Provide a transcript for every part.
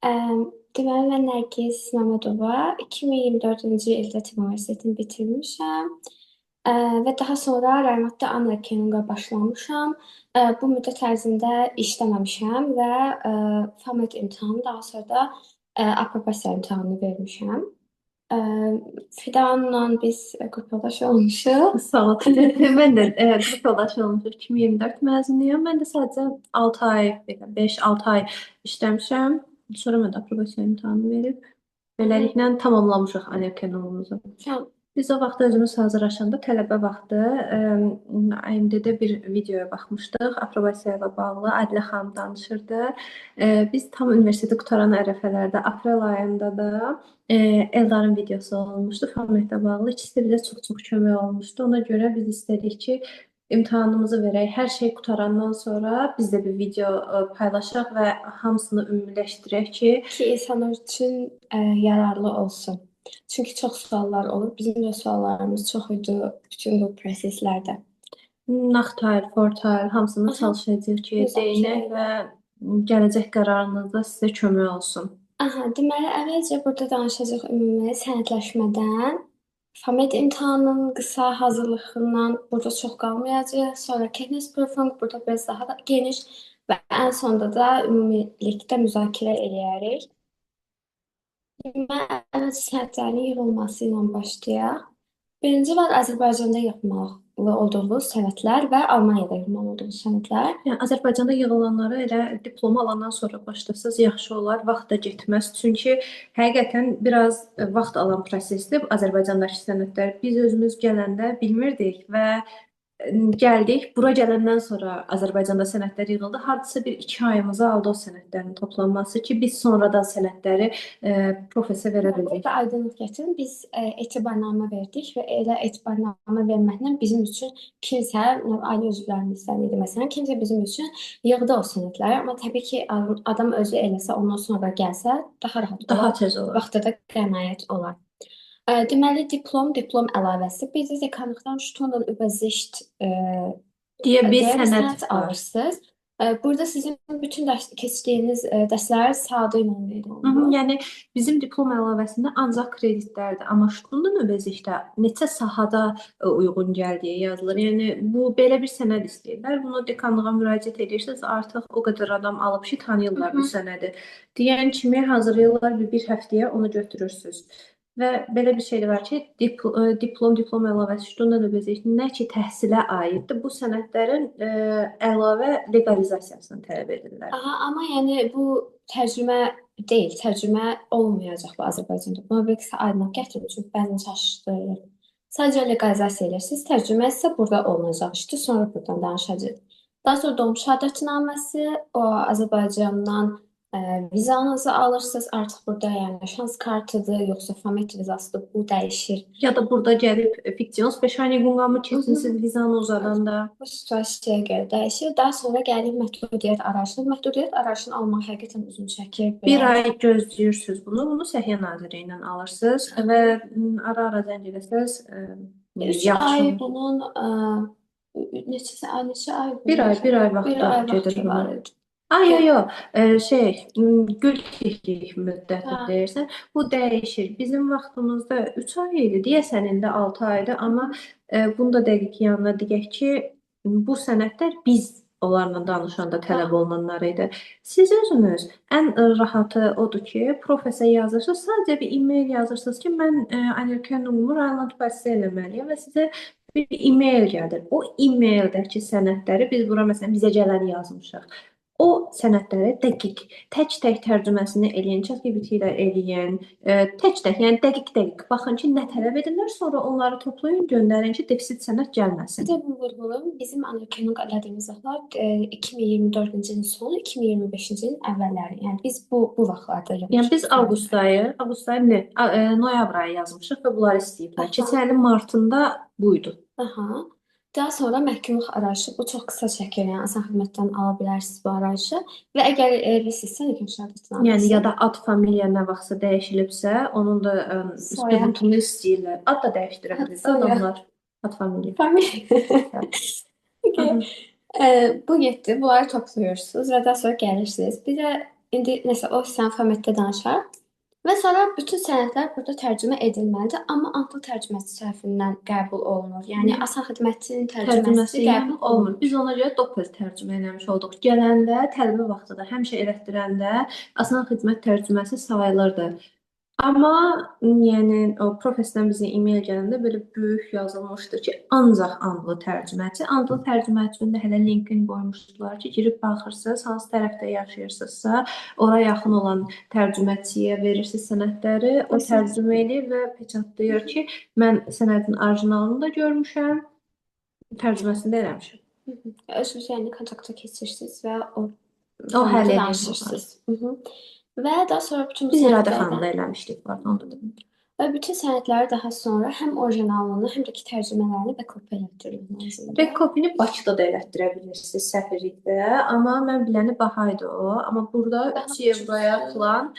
Deməli, mən Nərgiz Məmmədova, 2024-cü ildə Tibb Universitetini bitirmişəm. Və daha sonra Raymatda Anerkennung'a başlamışam. Bu müddət ərzində işləməmişəm və FAMET imtahanı, daha sonra da aprobasiya imtahanını vermişəm. Fidanla biz qrup yoldaşı olmuşuq. Sağ ol. Mən də qrup yoldaşı olmuşuq. 2024 məzunuyam. Mən də sadəcə 6 ay, belə 5-6 ay işləmişəm. Sonra mən də aprobasiya imtahanını verib. Beləliklə tamamlamışıq Anerkennungumuzu. Tamam. Biz o vaxt özümüz hazırlaşanda tələbə vaxtı AMD-də bir videoya baxmışdıq. Aprobasiya ilə bağlı Adilə xanım danışırdı. Biz tam universiteti qurtaran ərəfələrdə aprel ayında da Eldarın videosu olmuşdu FAMET-ə bağlı. İkisi də bizə çox-çox kömək olmuşdu. Ona görə biz istədik ki, imtahanımızı verək. Hər şey qurtarandan sonra biz də bir video paylaşaq və hamısını ümumiləşdirək ki, Ki insanlar üçün yararlı olsun. Çünki çox suallar olur. Bizim də suallarımız çox idi bütün bu proseslərdə. Nachteil, Vorteil hamısını çalışacağıq ki, Müzakirə deyinək və gələcək qərarınızda sizə kömək olsun. Aha, deməli əvvəlcə burada danışacağıq ümumi sənədləşmədən, FAMET imtahanının qısa hazırlığından burada çox qalmayacağıq. Sonra Kenntnisprüfung burada biraz daha da geniş və ən sonda da ümumilikdə müzakirə eləyərik. Deməli, əvvəlcə sənədlərin yığılması ilə başlayaq. Birinci var Azərbaycanda yığmalı olduğu sənədlər və Almaniyada yığmalı olduğu sənədlər. Yəni Azərbaycanda yığılanlara elə diplomu alandan sonra başlasanız yaxşı olar, vaxt da getməz. Çünki həqiqətən biraz vaxt alan prosesdir Azərbaycandakı sənədlər. Biz özümüz gələndə bilmirdik və gəldik. Bura gələndən sonra Azərbaycanda sənədlər yığıldı. Hardasa bir 2 ayımızı aldı o sənədlərin toplanması ki, biz sonradan sənədləri profesə verə bildik. Burada aydınlıq gətirim. Biz etibarnamə verdik və elə etibarnamə verməklə bizim üçün kimsə, ailə üzvlərimizdən idi məsələn, kimsə bizim üçün yığdı o sənədləri. Amma təbii ki, adam özü eləsə, ondan sonra gəlsə daha rahat Daha olar. tez olar. Vaxtda da qənaət olar. Deməli, diplom, diplom əlavəsi. Bir də dekanlıqdan Stundenübersicht Deyə bir deyə bir sənəd sənəd var. alırsınız. Burada sizin bütün dərs keçdiyiniz dərslər sadə ilə qeyd olunur. Yəni bizim diplom əlavəsində ancaq kreditlərdir, amma Stundenübersichtdə neçə sahada uyğun gəldiyi yazılır. Yəni bu belə bir sənəd istəyirlər. Bunu dekanlığa müraciət edirsiniz, artıq o qədər adam alıb ki, tanıyırlar bu sənədi. Deyən kimi hazırlayırlar bir həftəyə onu götürürsünüz. Və belə bir şey də var ki, diplom, diplom əlavəsi, Stundenübersicht nə ki təhsilə aiddir, bu sənədlərin əlavə leqalizasiyasını tələb edirlər. Aha, amma yəni bu tərcümə deyil, tərcümə olmayacaq bu Azərbaycanda. Buna bir qısa aydınlıq gətirim, çünki bəzən çaşdırılır. Sadəcə leqalizasiya edirsiniz, tərcümə isə burada olunacaq işdir, sonra buradan danışacağıq. Daha sonra doğum şəhadətnaməsi, o Azərbaycandan vizanızı alırsınız, artıq burada yəni şans kartıdır, yoxsa FAMET vizasıdır, bu dəyişir. Ya da burada gəlib Fiktionsbescheinigung mı keçirsiniz vizanı uzadanda? Bu situasiyaya görə dəyişir. Daha sonra gəlirik məhdudiyyət arayışına. Məhdudiyyət arayışını almaq həqiqətən uzun çəkir. Bir ay gözləyirsiniz bunu, bunu Səhiyyə Nazirliyi ilə alırsınız və ara-ara zəng eləsəniz, 3 yaxşı ay olur. bunun neçə ay, neçə ay Bir ay, bir ay Bir vaxtı ay gedir vaxtı buna. var idi. Ay, yo, yo, şey, gültiklik müddəti deyirsən, bu dəyişir. Bizim vaxtımızda 3 ay idi, deyəsən indi 6 aydır, amma bunu da dəqiq yanına deyək ki, bu sənədlər biz onlarla danışanda tələb olunanlar idi. Siz özünüz ən rahatı odur ki, profesə yazırsınız, sadəcə bir e-mail yazırsınız ki, mən Anerkennungumu Rheinland-Pfalz eləməliyəm və sizə bir e-mail gəlir. O e-maildəki sənədləri biz bura məsələn bizə gələni yazmışıq. O sənədləri dəqiq, tək-tək tərcüməsini eləyin, ChatGPT ilə eləyin, tək-tək, yəni dəqiq-dəqiq baxın ki, nə tələb edirlər, sonra onları toplayın, göndərin ki, defisit sənəd gəlməsin. Bir də bu vurğulayım, bizim Anerkennung elədiyimiz vaxtlar 2024-cü ilin sonu, 2025-ci ilin əvvəlləri. Yəni biz bu vaxtlarda Yəni yığmışıq biz avqust ayı, avqust ayı nə, noyabr ayı yazmışıq və bunları istəyiblər. Keçən ilin martında buydu. Aha. Daha sonra məhkumluq arayışı, bu çox qısa çəkir, yəni asan xidmətdən ala bilərsiniz bu arayışı və əgər evlisinizsə, nikah şəhadətnaməsi. Yəni ya da ad, familiya nə vaxtsa dəyişilibsə, onun da sübutunu istəyirlər. Ad da dəyişdirə bilir adamlar. Ad, familiya. Familiya. Okay. Bu getdi. Bunları toplayırsınız və daha sonra gəlirsiniz. Bir də İndi nəsə o hissəni Fameddə danışarıq. Və sonra bütün sənədlər burada tərcümə edilməlidir, amma Antlı tərcüməçi tərəfindən qəbul olunur. Yəni asan xidmətçinin tərcüməsi Tərcüməsi ilə qəbul olmur. olunmur. Biz ona görə doppel tərcümə eləmiş olduq. Gələndə, tələbə vaxtı da həmişə elətdirəndə asan xidmət tərcüməsi sayılırdı. Amma yəni o profesdən bizə e-mail gələndə belə böyük yazılmışdı ki, ancaq andlı tərcüməçi. Andlı tərcüməçinin də hələ linkini qoymuşdular ki, girib baxırsınız, hansı tərəfdə yaşayırsınızsa, ora yaxın olan tərcüməçiyə verirsiniz sənədləri, o tərcümə eləyir və peçatlayır ki, mən sənədin orijinalını da görmüşəm, tərcüməsini də eləmişəm. Özünüz yəni kontakta keçirsiniz və o O həll eləyir danışırsınız. Və daha sonra bütün bu Biz İradə sənədlərdən xanımla eləmişdik, pardon, onu da dedim. və bütün sənədləri daha sonra həm orijinalını, həm də ki tərcümələrini və kopya elətdirmək lazımdır. Back-copy-ni Bakıda da elətdirə bilirsiniz səfirlikdə, amma mən biləni baha idi o. Amma burada Daha 3 avroya ucuzdur. filan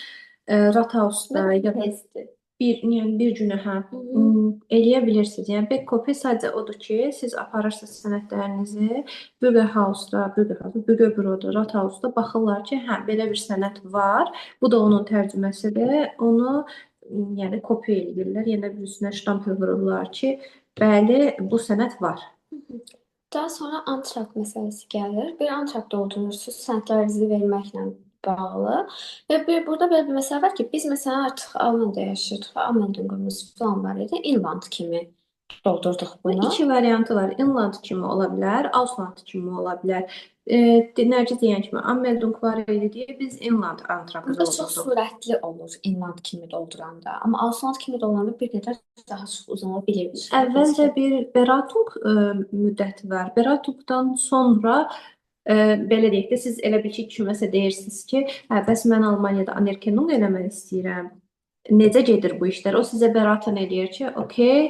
Rathausda Və ya da tezdir. bir, yəni bir günə hə, eləyə bilirsiniz. Yəni back-copy sadəcə odur ki, siz aparırsınız sənədlərinizi Bürgerhausda, Bürgerbüroda, Rathausda baxırlar ki, hə, belə bir sənəd var. Bu da onun tərcüməsidir. Onu yəni kopya eləyirlər. Yenə bir üstünə ştampel vururlar ki, bəli, bu sənəd var. Daha sonra antrakt məsələsi gəlir. Bir antrakt doldurursunuz sənədlərinizi verməklə bağlı. Və burada belə bir məsələ var ki, biz məsələn artıq Almaniyada yaşayırdıq və Anmeldungumuz falan var idi. Inland kimi doldurduq bunu. İki variantı var. Inland kimi ola bilər, Ausland kimi ola bilər. Nərgiz deyən kimi Anmeldung var idi deyə biz Inland antraktı Burada çox doldurduq. sürətli olur Inland kimi dolduranda. Amma Ausland kimi dolduranda bir qədər daha çox uzana bilir işlər. Əvvəlcə bir Beratung müddəti var. Beratungdan sonra belə deyək də, siz elə bil ki, kiməsə deyirsiniz ki, hə, bəs mən Almaniyada Anerkennung eləmək istəyirəm. Necə gedir bu işlər? O sizə beraten eləyir ki, okey,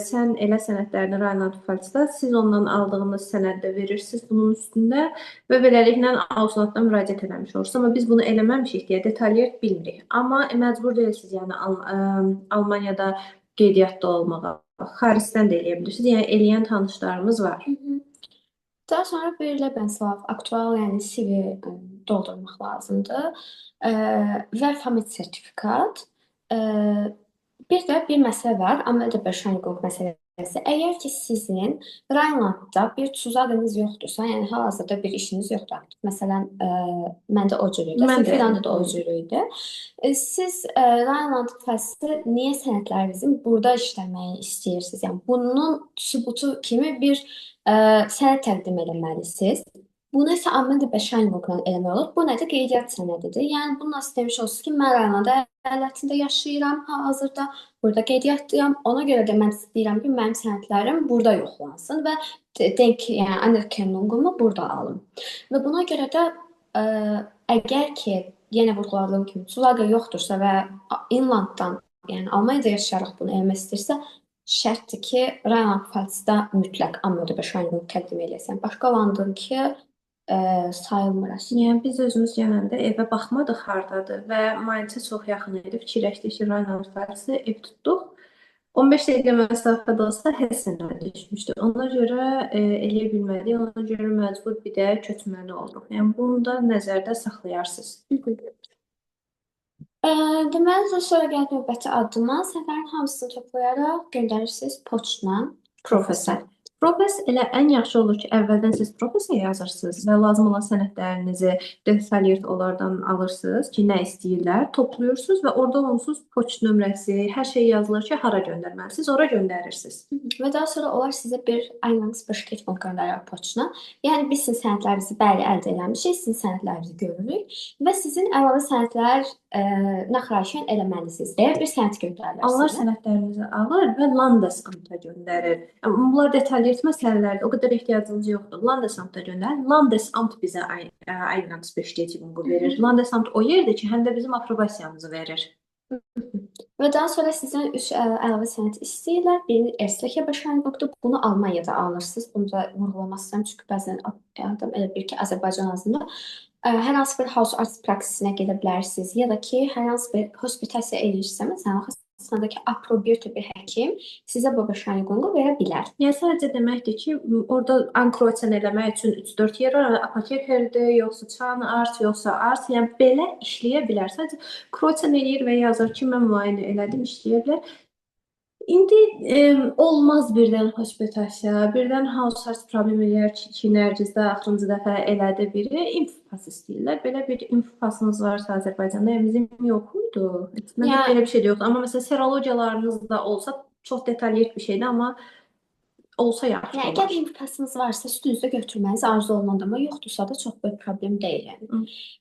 sən elə sənədlərini Rheinland-Pfalzda, siz ondan aldığınız sənədi də verirsiniz bunun üstündə və beləliklə Auslanddan müraciət eləmiş olursunuz. Amma biz bunu eləməmişik deyə detallı bilmirik. Amma məcbur deyilsiniz, yəni Almaniyada qeydiyyatda olmağa. Xaricdən də eləyə bilirsiniz. Yəni eləyən tanışlarımız var. Daha sonra bir Lebenslauf, aktual, yəni CV doldurmaq lazımdır. Və FAMED sertifikat. Bir də bir məsələ var, Anmeldebescheinigung məsələsi. Əgər ki sizin Rheinlandda bir tuzağınız yoxdursa, yəni hal-hazırda bir işiniz yoxdur aktiv. Məsələn, məndə o cür idi, Mən də Firanda da o elə. cür idi. Siz Rheinland Pfalzda niyə sənədlərinizin burada işləməyi istəyirsiniz? Yəni bunun sübutu kimi bir sənəd təqdim eləməlisiniz. Bunu isə Anmeldebescheinigungla eləmək olur. Bu nədir? Qeydiyyat sənədidir. Yəni bununla siz demiş olursunuz ki, mən Rheinland əyalətində yaşayıram hal-hazırda, burada qeydiyyatdayam. Ona görə də mən istəyirəm ki, mənim sənədlərim burada yoxlansın və denk, yəni Anerkennungumu burada alım. Və buna görə də əgər ki, yenə vurğuladığım kimi Zulaga yoxdursa və Inlanddan, yəni Almaniyada yaşayaraq bunu eləmək istəyirsə, şərtdir ki, Rheinland-Pfalzda mütləq Anmeldebescheinigung təqdim eləyəsən. Başqa landın ki, sayılmır əslində. Yəni biz özümüz gələndə evə baxmadıq hardadır və Mainzə çox yaxın idi. Fikirləşdik ki, Rheinland-Pfalzda ev tutduq. 15 dəqiqə məsafədə olsa Hessenə düşmüşdü. Ona görə eləyə bilmədik. Ona görə məcbur bir də köçməli olduq. Yəni bunu da nəzərdə saxlayarsınız. Deməli, sonra gəlib növbəti addıma sənədlərin hamısını toplayaraq göndərirsiniz poçtla Profesə. Profes elə ən yaxşı olur ki, əvvəldən siz profesə yazırsınız və lazım olan sənədlərinizi detallı onlardan alırsınız ki, nə istəyirlər, toplayırsınız və orada onsuz poçt nömrəsi, hər şey yazılır ki, hara göndərməlisiniz, ora göndərirsiniz. Və daha sonra onlar sizə bir Eingangsbestätigung göndərir poçtuna. Yəni biz sizin sənədlərinizi bəli əldə eləmişik, sizin sənədlərinizi görürük və sizin əlavə sənədlər nachreichen eləməlisiniz deyə bir sənəd göndərirlər Onlar sizə. sənədlərinizi alır və Landesamta göndərir. Yəni, bunlar detallı məsələlərdir. O qədər ehtiyacınız yoxdur. Landesamta göndərir. Landesamt bizə Eingangsbestätigungu verir. Landesamt o yerdir ki, həm də bizim aprobasiyamızı verir. Və daha sonra sizdən 3 əlavə sənəd istəyirlər. Birini Ärztliche Bescheinigung-dur. Bunu Almaniyada alırsınız. Bunu da vurğulamaq istəyirəm. Çünki bəzən adam elə bilir ki, Azərbaycan ağzında hər hansı bir Hausarztpraxisinə gedə bilərsiniz ya da ki, hər hansı bir hospitasiya eləyirsə, məsələn, Ermənistandakı approbierte bir həkim sizə bu Bescheinigung verə bilər. Yəni sadəcə deməkdir ki, orada Ankreuzen eləmək üçün 3-4 yer var. Apotekerdir, yoxsa Zahnarzt, yoxsa Arzt, yəni belə işləyə bilər. Sadəcə Kreuzen eləyir və yazır ki, mən müayinə elədim, işləyə bilər. İndi olmaz birdən hospitasiya, birdən Hausarzt problem eləyər ki, Nərgizdə axırıncı dəfə elədi biri, Impfpass istəyirlər. Belə bir Impfpassınız varsa Azərbaycanda, yəni bizim yox idi. Məndə Yəni belə bir şey də yoxdur. Amma məsələn serologiyalarınız da olsa çox detallı bir şeydir, amma olsa yaxşı Yəni olar. əgər Impfpassınız varsa üstünüzdə götürməniz arzu olunan, amma yoxdursa da çox böyük problem deyil yəni.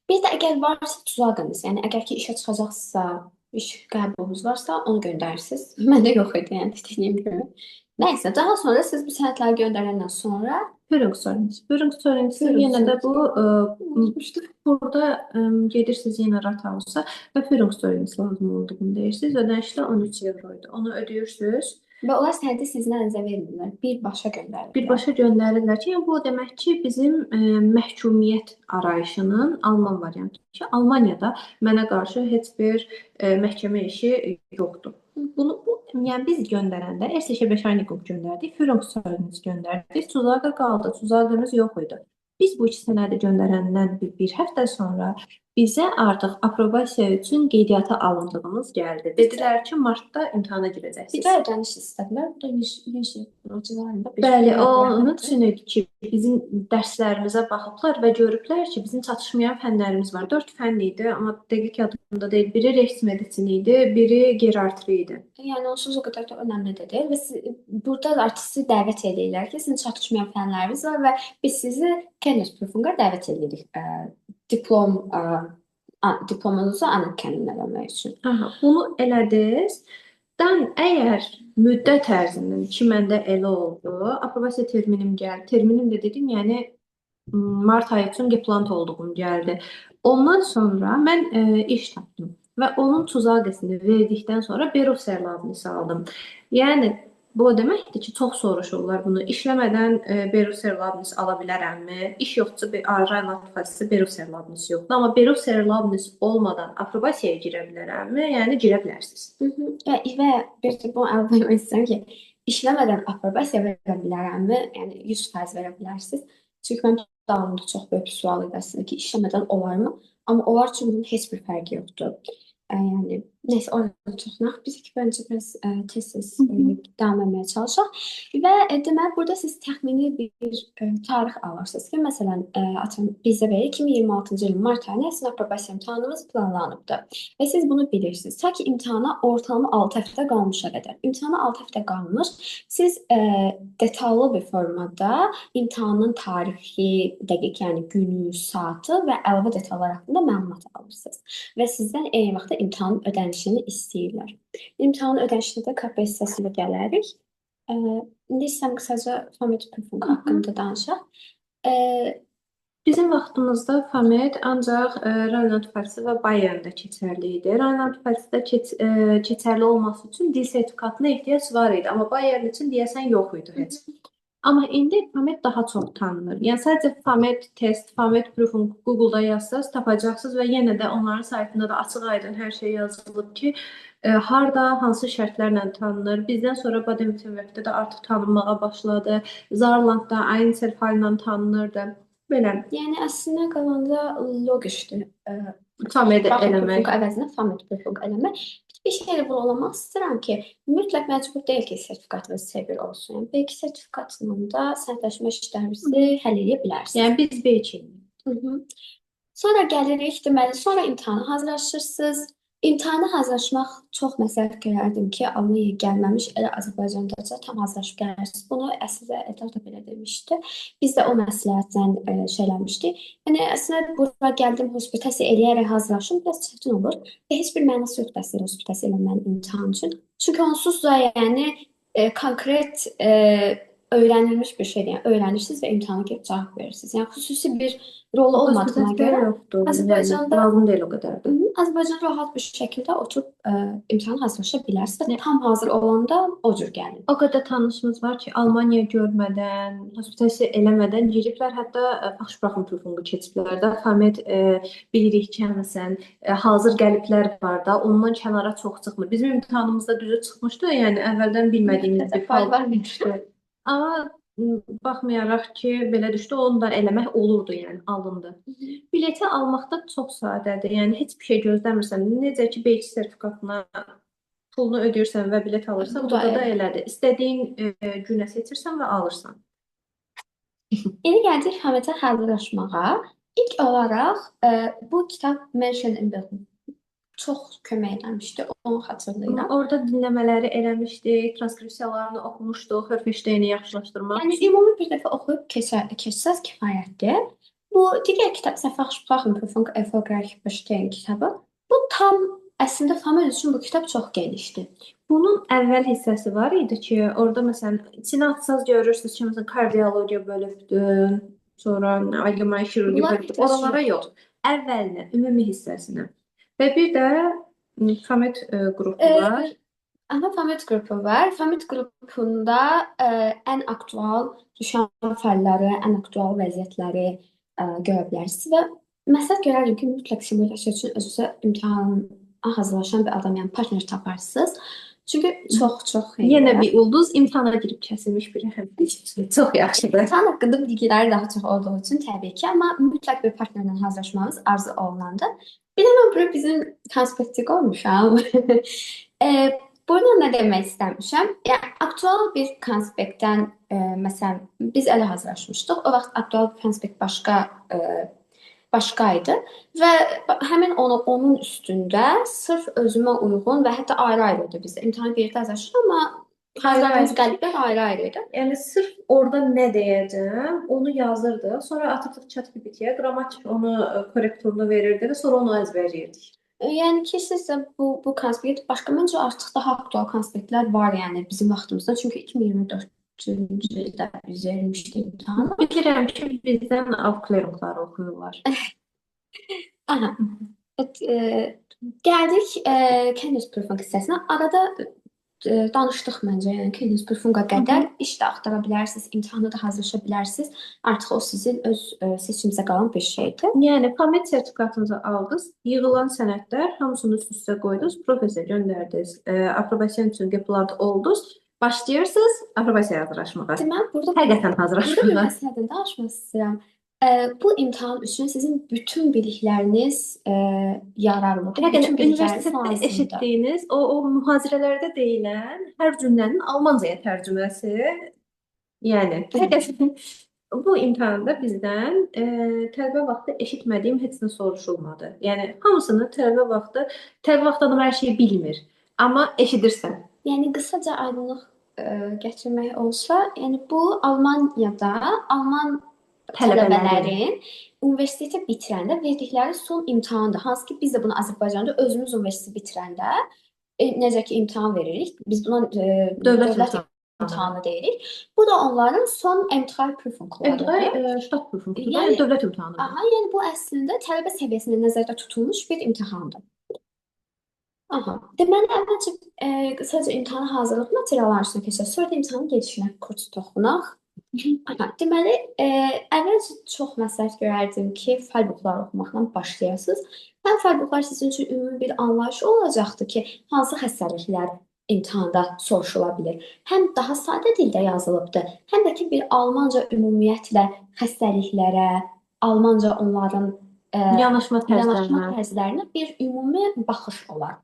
Bir də əgər varsa Zusageniz, yəni əgər ki işə çıxacaqsınızsa, iş qəbulunuz varsa onu göndərirsiniz. Məndə yox idi, yəni dediyim kimi. Nəysə, daha sonra siz bu sənədləri göndərəndən sonra Führungszeugnis. Führungszeugnis yenə də bu Unutmuşdum. Burada gedirsiniz yenə Rathausa və Führungszeugnis lazım olduğunu deyirsiniz. Ödəniş də 13 evro idi. Onu ödəyirsiniz. Və onlar sənədi sizin əlinizə vermirlər, birbaşa göndərirlər. Birbaşa göndərirlər ki, yəni bu o demək ki, bizim məhkumiyyət arayışının Alman variantı ki, Almaniyada mənə qarşı heç bir məhkəmə işi yoxdur. Bunu bu, yəni biz göndərəndə Ärztliche Bescheinigung göndərdik, Führungszeugnis göndərdik, Zusage qaldı, Zusagemiz yox idi. Biz bu iki sənədi göndərəndən bir həftə sonra bizə artıq aprobasiya üçün qeydiyyata alındığımız gəldi. Dedilər ki, martda imtahana girəcəksiniz. Bir də ödəniş istədilər. Bu da 100 euro civarında bir Bəli, o məbləğ onun idi. üçün idi ki, bizim dərslərimizə baxıblar və görüblər ki, bizim çatışmayan fənlərimiz var. 4 fənn idi, amma dəqiq yadımda deyil. Biri Rechtsmedizin idi, biri geriatri idi. Yəni onsuz o qədər də önəmli də deyil və siz, burada da artıq sizi dəvət eləyirlər ki, sizin çatışmayan fənləriniz var və biz sizi Kenntnisprüfung'a dəvət edirik. Diplomunuzu anerkennung eləmək üçün. Aha, bunu elədiniz. Dan əgər müddət ərzində ki, məndə elə oldu, aprobasiya terminim gəldi. Terminim də dedim, yəni mart ayı üçün geplant olduğum gəldi. Ondan sonra mən iş tapdım və onun Zusagesini verdikdən sonra Berufserlaubnis aldım. Yəni bu o deməkdir ki, çox soruşurlar bunu. İşləmədən Berufserlaubnis ala bilərəmmi? İş yoxdursa bir Rheinland-Pfalzda Berufserlaubnis yoxdur. Amma Berufserlaubnis olmadan aprobasiyaya girə bilərəmmi? Yəni girə bilərsiniz. Və bir də bunu əlavə etmək istəyirəm ki, işləmədən aprobasiya verə bilərəmmi? Yəni 100% verə bilərsiniz. Çünki mənim dalımda çox böyük bir sual idi əslində ki, işləmədən olarmı? Amma onlar üçün bunun heç bir fərqi yoxdur. Yəni nəysə orada çox nağd. Biz ki bəncə biraz tez-tez davam etməyə çalışaq. Və deməli burada siz təxmini bir tarix alırsınız ki, məsələn, atıyorum bizdə belə 2026-cı ilin mart ayına sizin aprobasiya imtahanınız planlanıbdır. Və siz bunu bilirsiniz. Ta ki imtahana ortalama 6 həftə qalmışa qədər. İmtahana 6 həftə qalmış, siz detallı bir formada imtahanın tarixi, dəqiq, yəni günü, saatı və əlavə detallar haqqında məlumat alırsınız. Və sizdən eyni vaxtda imtahanın ödənişini istəyirlər. İmtahanın ödənişində də KP hissəsinə gələrik. İndi istəyirəm qısaca Famed Prüfung haqqında danışaq. Bizim vaxtımızda Famed ancaq Rheinland-Pfalz və Bayerndə keçərli idi. Rheinland-Pfalzda keçərli olması üçün dil sertifikatına ehtiyac var idi, amma Bayern üçün deyəsən yox idi heç. Amma indi Famed daha çox tanınır. Yəni sadəcə Famed test, Famed Prüfung Google-da yazsanız tapacaqsınız və yenə də onların saytında da açıq-aydın hər şey yazılıb ki, harda, hansı şərtlərlə tanınır. Bizdən sonra Baden-Württembergdə də artıq tanınmağa başladı. Saarlandda Einzelfall-la tanınırdı. Belə. Yəni əslində qalanda logiqdir. Famed eləmək. Prüfung əvəzinə Famed Prüfung eləmək. Bir şey də vurğulamaq istəyirəm ki, mütləq məcbur deyil ki, sertifikatınız C1 olsun. Yəni B2 sertifikatla da sənədləşmə işlərinizi həll edə bilərsiniz. Yəni biz B2. Sonra gəlirik, deməli, sonra imtahana hazırlaşırsınız. İmtahana hazırlaşmaq çox məsləhət görərdim ki, Almaniyaya gəlməmiş elə Azərbaycandaca tam hazırlaşıb gələrsiniz. Bunu əslində Eldar da belə demişdi. Biz də o məsləhətlə şeyləmişdik. Yəni əslində bura gəldim, hospitasiya eləyərək hazırlaşım biraz çətin olur və heç bir mənası yoxdur əslində hospitasiya eləmənin imtahan üçün. Çünki onsuz da yəni konkret öyrənilmiş bir şeydir. Yəni öyrənirsiniz və imtahana girib cavab verirsiniz. Yəni xüsusi bir rolu olmadığına görə yoxdur. Yəni Azərbaycanda lazım deyil o qədər də. Azərbaycanda rahat bir şəkildə oturub imtahana hazırlaşa bilərsiniz və tam hazır olanda o cür gəlir. O qədər tanışımız var ki, Almaniya görmədən, hospitasiya eləmədən giriblər, hətta Fachsprachenprüfung keçiblər də. Famed bilirik ki, məsələn, hazır gəliblər var da, ondan kənara çox çıxmır. Bizim imtahanımızda düzü çıxmışdı, yəni əvvəldən bilmədiyimiz bir fal var imiş. Amma baxmayaraq ki, belə düşdü, onu da eləmək olurdu, yəni alındı. Bileti almaqda çox sadədir. Yəni heç bir şey gözləmirsən. Necə ki B2 sertifikatına pulunu ödəyirsən və bilet alırsan, Bu da burada da elə. elədir. İstədiyin günə seçirsən və alırsan. İndi gəldik Famedə hazırlaşmağa. İlk olaraq bu kitab Menschen im Beruf çox kömək eləmişdi, onu xatırlayıram. Orada dinləmələri eləmişdik, transkripsiyalarını oxumuşduq, hörfeşdəyini yaxşılaşdırmaq Yəni üçün. ümumi bir dəfə oxuyub keçsəz kifayətdir. Bu digər kitab isə Fachsprachenprüfung erfolgreich bestehen kitabı. Bu tam əslində Famed üçün bu kitab çox genişdir. Bunun əvvəl hissəsi var idi ki, orada məsələn içinə atsaz görürsünüz ki, məsələn kardiologiya bölübdü, sonra allgemein xirurgiya Bunlar bölübdü. Oralara yox, əvvəlinə, ümumi hissəsinə. Və bir də Famed qrupu var. Aha, Famed qrupu var. Famed qrupunda ən aktual düşən fəlləri, ən aktual vəziyyətləri görə bilərsiniz və məsləhət görərdim ki, mütləq simulyasiya üçün özünüzə imtahana hazırlaşan bir adam, yəni partner taparsınız. Çünki çox-çox xeyirli. Yenə bir ulduz imtahana girib kəsilmiş biri həm çox yaxşıdır. İmtahan haqqında bilgiləri daha çox olduğu üçün təbii ki, amma mütləq bir partnerlə hazırlaşmanız arzu olunandır. Bir də mən bura bizim konspekti qoymuşam. Burada nə demək istəmişəm? Yəni aktual bir konspektdən məsələn biz elə hazırlaşmışdıq. O vaxt aktual bir konspekt başqa idi və həmin onun üstündə sırf özümə uyğun və hətta ayrı-ayrı idi bizdə. İmtahanı birlikdə hazırlaşırıq, amma hazırladığımız qəliblər ayrı-ayrı idi. Yəni sırf orada nə deyəcəm, onu yazırdıq. Sonra atırdıq ChatGPT-yə, qrammatik onu korrektorunu verirdi və sonra onu əzbərləyirdik. Yəni ki, siz də bu konspekt başqa məncə artıq daha aktual konspektlər var, yəni bizim vaxtımızda. Çünki 2024-cü ildə biz vermişdik imtahanı. Bilirəm ki, bizdən Aufklärungları oxuyurlar. Aha. Evet, gəldik Kenntnisprüfung hissəsinə. Arada danışdıq məncə, yəni Kenntnisprüfunga qədər iş də axtara bilərsiniz, imtahana da hazırlaşa bilərsiniz. Artıq o sizin öz seçimizə qalan bir şeydir. Yəni Famed sertifikatınızı aldınız, yığılan sənədlər hamısını üst-üstə qoydunuz, professorə göndərdiniz, aprobasiya üçün geplant oldunuz. Başlayırsınız aprobasiyaya hazırlaşmağa. Deməli, burada Həqiqətən Burada bir hazırlaşmağa. məsələdən danışmaq istəyirəm. Bu imtahan üçün sizin bütün bilikləriniz yararlıdır. Həqiqətən Bütün bilikləriniz universitetdə lazımdır. eşitdiyiniz o mühazirələrdə deyilən hər cümlənin Almancaya tərcüməsi, yəni həqiqətən bu imtahanda bizdən tələbə vaxtı eşitmədiyim heç nə soruşulmadı. Yəni hamısını tələbə vaxtı adam hər şeyi bilmir, amma eşidirsən. Yəni qısaca aydınlıq gətirmək olsa, yəni bu Almaniyada Alman tələbələrin universiteti bitirəndə verdikləri son imtahandır. Hansı ki biz də bunu Azərbaycanda özümüz universiteti bitirəndə necə ki imtahan veririk, biz buna dövlət imtahanı deyirik. Bu da onların son M3 prüfunglarıdır. M3 Stadtprüfungdur. Yəni Yəni dövlət imtahanıdır. Aha, yəni bu əslində tələbə səviyyəsində nəzərdə tutulmuş bir imtahandır. Aha. Deməli, əvvəlcə qısaca imtahana hazırlıq materialları üstünə keçək. Sonra da imtahanın gedişinə kurs toxunaq. Aha, deməli, əvvəlcə çox məsləhət görərdim ki, Fallbuchları oxumaqla başlayasınız. Həm Fallbuchlar sizin üçün ümumi bir anlayış olacaqdır ki, hansı xəstəliklər imtahanda soruşula bilər. Həm daha sadə dildə yazılıbdır, həm də ki, bir Almanca ümumiyyətlə xəstəliklərə, Almanca onların yanaşma tərzlərinə bir ümumi baxış olar.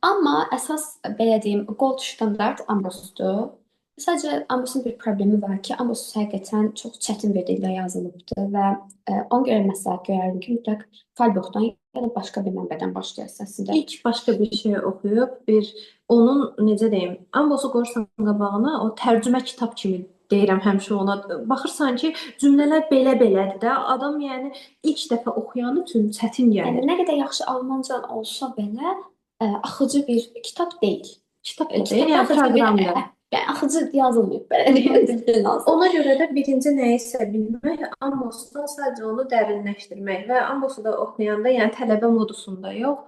Amma əsas belə deyim, gold standard Ambosdur. Sadəcə Ambosun bir problemi var ki, Ambos həqiqətən çox çətin bir dildə yazılıbdır və ona görə məsləhət görərdim ki, mütləq Fallbuchdan ya da başqa bir mənbədən başlayasınız əslində. İlk başqa bir şey oxuyub, bir onun necə deyim, Ambosu qoyursan qabağına, o tərcümə kitab kimi deyirəm həmişə ona. Baxırsan ki, cümlələr belə-belədir də. Adam yəni ilk dəfə oxuyan üçün çətin gəlir. Yəni nə qədər yaxşı Almanca olsa belə axıcı bir kitab deyil. Kitab da deyil, yəni proqramdır. Yəni axıcı yazılmayıb, belə deyim, düzgün olsun. Ona görə də birinci nəyisə bilmək, Ambosdan sadəcə onu dərinləşdirmək və Ambosu da oxuyanda, yəni tələbə modusunda yox,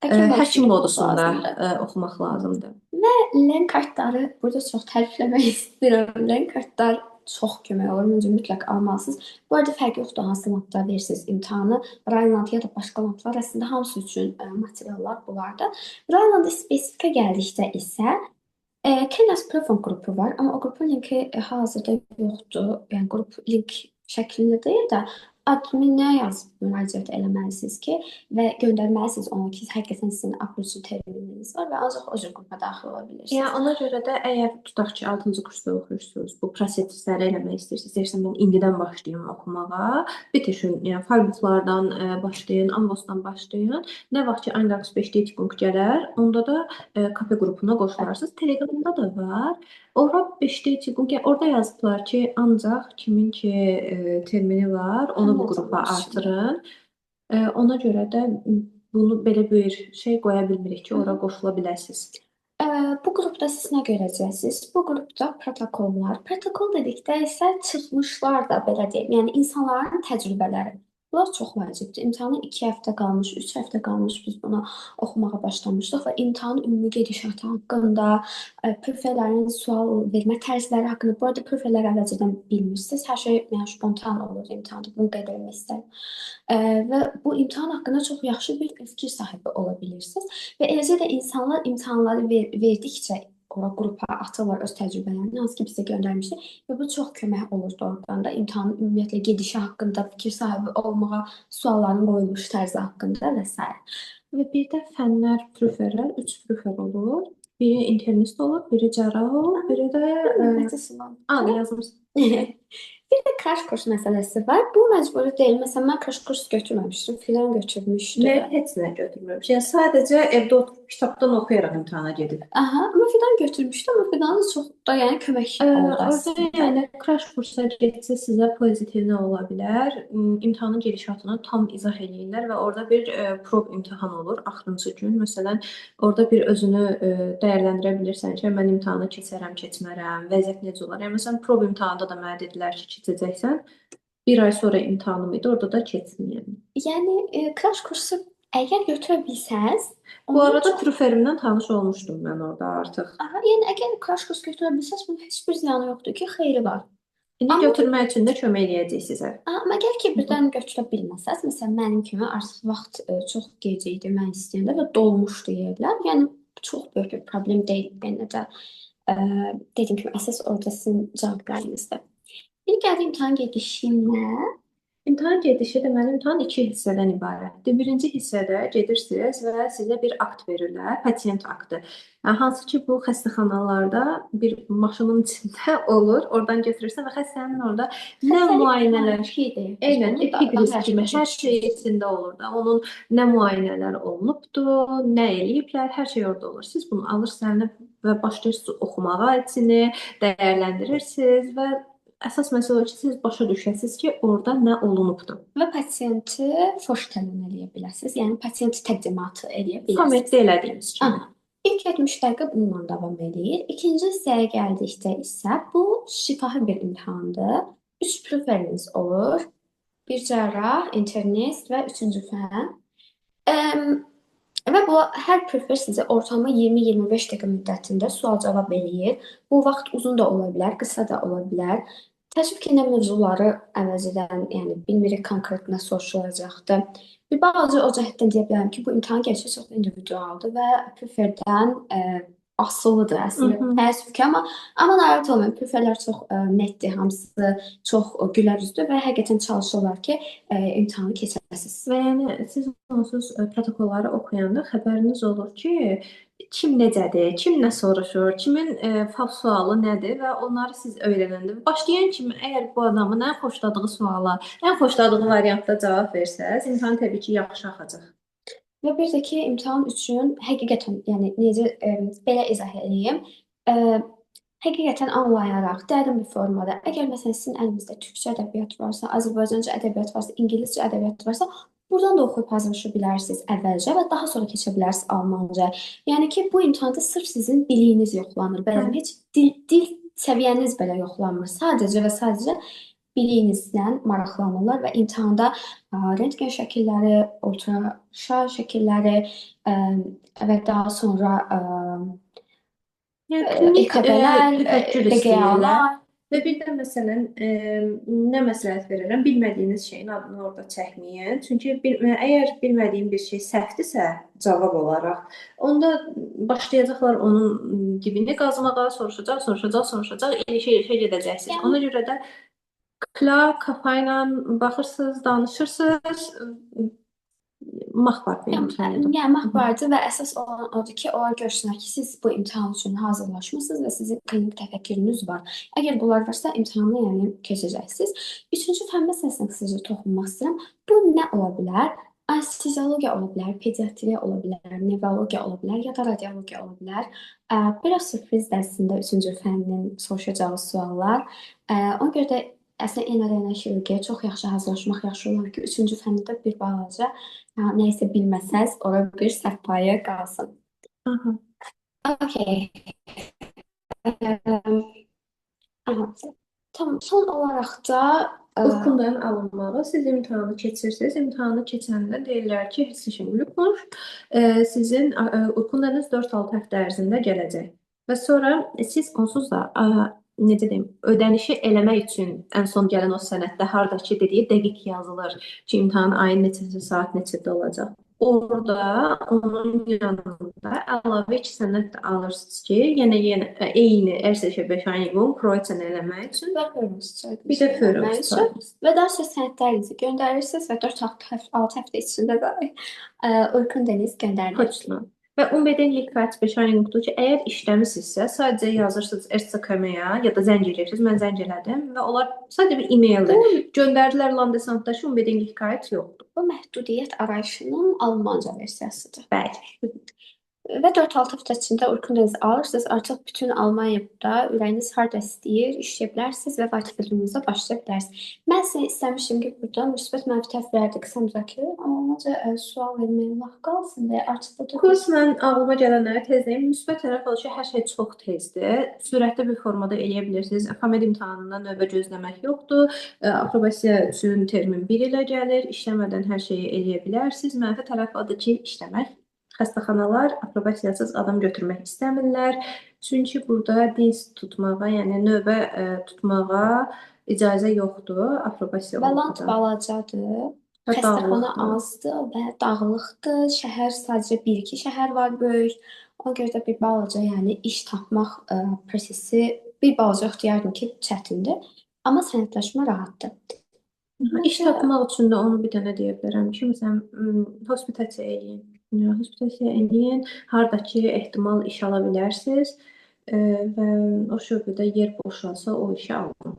Həkim həkim modusunda modusunda lazımdır. oxumaq lazımdır. Və Lernkartları burada çox tərifləmək istəyirəm. Lernkartlar çox kömək olur. Məncə mütləq almalısınız. Bu arada fərqi yoxdur hansı landda verirsiniz imtahanı. Rhineland ya da başqa landlar əslində hamısı üçün materiallar bunlardır. Rhinelandda spesifika gəldikdə isə Kenntnisprüfung qrupu var, amma o qrupun linki hal-hazırda yoxdur. Yəni qrup link şəklində deyil də adminə yazıb müraciət eləməlisiniz ki və göndərməlisiniz ona ki, həqiqətən sizin A+2 termininiz var və ancaq o cür qrupa daxil ola bilirsiniz. Yəni ona görə də əgər tutaq ki, 6-cı kursda oxuyursunuz, bu prosesləri eləmək istəyirsiniz, deyirsən mən indidən başlayım oxumağa, bitirsin, yəni Fachbuchlardan başlayın, Ambosdan başlayın. Nə vaxt ki Eingangsbestätigung gələr, onda da KP qrupuna qoşularsınız. Telegramda da var. Ora Bestätigung, yəni orada yazıblar ki, ancaq kimin ki termini var, onu bu qrupa artırın. Ona görə də bunu belə bir şey qoya bilmirik ki, ora qoşula biləsiniz. Bu qrupda siz nə görəcəksiniz? Bu qrupda protokollar. Protokol dedikdə isə çıxmışlar da belə deyim, yəni insanların təcrübələri. Bunlar çox vacibdir. İmtahana 2 həftə qalmış, 3 həftə qalmış biz bunu oxumağa başlamışdıq və imtahanın ümumi gedişatı haqqında, prüferlərin sual vermə tərzləri haqqında. Bu arada prüferləri əvvəlcədən bilmirsiniz. Hər şey yəni spontan olur imtahanda. Bunu qeyd etmək istərəm. Və bu imtahan haqqında çox yaxşı bir fikir sahibi ola bilirsiniz. Və eləcə də insanlar imtahanları verdikcə ora qrupa atırlar öz təcrübələrini, hansı ki bizə göndərmişdi və bu çox kömək olur doğrudan da imtahanın ümumiyyətlə gedişi haqqında fikir sahibi olmağa, sualların qoyuluş tərzi haqqında və sair. Və bir də fənlər, prüferlər, 3 prüfer olur. Biri internist olur, biri cərrah olur, biri də Növbəti sual. Yazmışsın. Bir də crash kurs məsələsi var. Bu məcburi deyil. Məsələn, mən crash kurs götürməmişdim, filan götürmüşdü. Mən heç nə götürməmişəm. Yəni sadəcə evdə oturub kitabdan oxuyaraq imtahana gedib. Aha, amma filan götürmüşdü, amma filan da çox da yəni kömək oldu Orada əslində. yəni crash kursa getsə sizə pozitiv nə ola bilər? İmtahanın gedişatını tam izah eləyirlər və orada bir prob imtahan olur axırıncı gün. Məsələn, orada bir özünü dəyərləndirə bilirsən ki, mən imtahanı keçərəm, keçmərəm, vəziyyət necə olar? Yəni məsələn, prob imtahanında da mənə dedilər ki, keçəcəksən. Bir ay sonra imtahanım idi, orada da keçsin yəni. Yəni crash kursu əgər götürə bilsəz, Bu arada çox... prüferimdən tanış olmuşdum mən orada artıq. Aha, yəni əgər crash kurs götürə bilsəz, bunun heç bir ziyanı yoxdur ki, xeyri var. İndi Amma götürmək üçün də kömək eləyəcək sizə. Amma əgər ki birdən götürə bilməsəz, məsələn mənim kimi artıq vaxt çox gec idi mən istəyəndə və dolmuşdu yerlər. Yəni çox böyük bir problem deyil yenə də. Dediyim kimi əsas orada sizin cavablarınızdır. İndi gəldik imtahan gedişinə. İmtahan gedişi deməli imtahan iki hissədən ibarətdir. Birinci hissədə gedirsiniz və sizə bir akt verirlər, pasient aktı. Yəni, hansı ki bu xəstəxanalarda bir maşının içində olur, oradan götürürsən və xəstənin orada nə müayinələr, eynən epikriz kimi hər şey içində olur da. Onun nə müayinələr olunubdu, nə eləyiblər, hər şey orada olur. Siz bunu alırsınız və başlayırsınız oxumağa içini, dəyərləndirirsiniz və əsas məsələ o ki, siz başa düşəsiniz ki, orada nə olunubdur. Və pasiyenti vorstellen eləyə biləsiniz. Yəni pasiyent təqdimatı eləyə biləsiniz. Fametdə elədiyimiz kimi. Aha. İlk 70 dəqiqə bununla davam eləyir. İkinci hissəyə gəldikdə isə bu şifahi bir imtahandır. 3 prüferiniz olur. Bir cərrah, internist və üçüncü fən. Və bu hər prüfer sizə ortalama 20-25 dəqiqə müddətində sual-cavab eləyir. Bu vaxt uzun da ola bilər, qısa da ola bilər. Təəssüf ki, nə mövzuları əvəzdən, yəni bilmirik konkret nə soruşulacaqdır. Bir balaca o cəhətdən deyə bilərəm ki, bu imtahan gerçi çox individualdır və prüferdən asılıdır əslində. Təəssüf ki, amma narahat olmayın. Prüferlər çox netdir, hamısı çox gülər üzlü və həqiqətən çalışırlar ki, imtahanı keçəsiniz. Və yəni siz onsuz protokolları oxuyanda xəbəriniz olur ki, kim necədir, kim nə soruşur, kimin fav sualı nədir və onları siz öyrənəndə başlayan kimi əgər bu adamın ən xoşladığı suala, ən xoşladığı variantda cavab versəz, imtahan təbii ki, yaxşı axacaq. Və bir də ki, imtahan üçün həqiqətən, yəni necə belə izah eləyim, həqiqətən anlayaraq, dərin bir formada, əgər məsələn sizin əlinizdə türkcə ədəbiyyat varsa, Azərbaycanca ədəbiyyat varsa, ingiliscə ədəbiyyat varsa, Buradan da oxuyub hazırlaşa bilərsiniz əvvəlcə və daha sonra keçə bilərsiniz Almanca. Yəni ki, bu imtahanda sırf sizin biliyiniz yoxlanır. Bəli, heç dil səviyyəniz belə yoxlanmır. Sadəcə və sadəcə biliyinizlə maraqlanırlar və imtahanda rentgen şəkilləri, ultraşa şəkilləri və daha sonra Yəni klinik EKB-lər, təfəkkür istəyirlər. BGA-lar. Və bir də məsələn, nə məsləhət verirəm? Bilmədiyiniz şeyin adını orada çəkməyin. Çünki əgər bilmədiyim bir şey səhvdirsə cavab olaraq, onda başlayacaqlar onun dibini qazmağa, soruşacaq, soruşacaq, soruşacaq, ilişə-ilişə gedəcəksiniz. Yəni Ona görə də klar kafa ilə baxırsınız, danışırsınız, machbar bir imtahandır. Yəni machbardır və əsas olan odur ki, onlar görsünlər ki, siz bu imtahan üçün hazırlaşmısınız və sizin klinik təfəkkürünüz var. Əgər bunlar varsa, imtahanı yəni keçəcəksiniz. Üçüncü fənn məsələsinə qısaca toxunmaq istəyirəm. Bu nə ola bilər? Anesteziologiya ola bilər, pediatriya ola bilər, nevrologiya ola bilər ya da radiologiya ola bilər. Biraz sürprizdir əslində üçüncü fənnin soruşacağı suallar. Ona görə də əslində NRN xirurgiyaya çox yaxşı hazırlaşmaq yaxşı olar ki, üçüncü fəndə də bir balaca nə isə bilməsəz, ora bir səhv payı qalsın. Aha. Okay. Aha. Tamam. Son olaraq da Urkundan alınmağı, siz imtahanı keçirsiniz. İmtahanı keçəndə deyirlər ki, herzlichen Glückwunsch. Sizin Urkundanız 4-6 həftə ərzində gələcək. Və sonra siz onsuz da necə deyim, ödənişi eləmək üçün ən son gələn o sənəddə hardakı dediyi dəqiq yazılır ki, imtahan ayın neçəsi, saat neçədə olacaq. Orada onun yanında əlavə iki sənəd də alırsınız ki, yenə eyni Ärztliche Bescheinigung Kreuzen eləmək üçün və Führungszeugnis bir də eləmək üçün Führungszeugnis. və daha sonra sənədlərinizi göndərirsiniz və 4-6 həftə içində də Urkundeniz göndərilir. Точно. Və Unbedingtlichkeitsbescheinigungdur ki, əgər işləmisinizsə, sadəcə yazırsınız RCKM-yə ya da zəng eləyirsiniz. Mən zəng elədim və onlar sadəcə bir e-maildir. Göndərdilər Landesamtda ki, Unbedingtlichkeit yoxdur. Bu məhdudiyyət arayışının Almanca versiyasıdır. Bəli. Və 4-6 həftə içində Urkundenizi alırsınız. Artıq bütün Almaniyada ürəyiniz harda istəyir, işləyə bilərsiniz və Weiterbildungunuza başlaya bilərsiniz. Mən sizə istəmişdim ki, burada müsbət mənfi tərəfləri də qısa müzakirə edək, amma onca sual verməyə vaxt qalsın deyə artıq burada Kurs mən ağlıma gələnləri tez deyim. Müsbət tərəf odur ki, hər şey çox tezdir. Sürətli bir formada eləyə bilirsiniz. Famed imtahanında növbə gözləmək yoxdur. Aprobasiya üçün termin 1 ilə gəlir. İşləmədən hər şeyi eləyə bilərsiniz. Mənfi tərəf odur ki, işləmək. Xəstəxanalar aprobasiyasız adam götürmək istəmirlər. Çünki burada Dienst tutmağa, yəni növbə tutmağa icazə yoxdur aprobasiya Və land olmadan. balacadır. Və Xəstəxana dağılıqdır. azdır və dağılıqdır. Şəhər sadəcə bir-iki şəhər var böyük. Ona görə də bir balaca, yəni iş tapmaq prosesi bir balaca deyərdim ki, çətindir. Amma sənədləşmə rahatdır. İş tapmaq üçün də onu bir dənə deyə bilərəm ki, məsələn, hospitasiya eləyin. Yəni, hospitasiya eləyin, harda ki, ehtimal iş ala bilərsiniz və o şöbədə yer boşalsa o işi alın.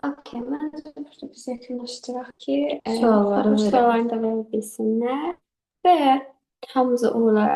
Okay, məncə burada biz yekunlaşdıraq ki, Sualları verək. suallarını da verə bilsinlər və hamımıza uğurlar.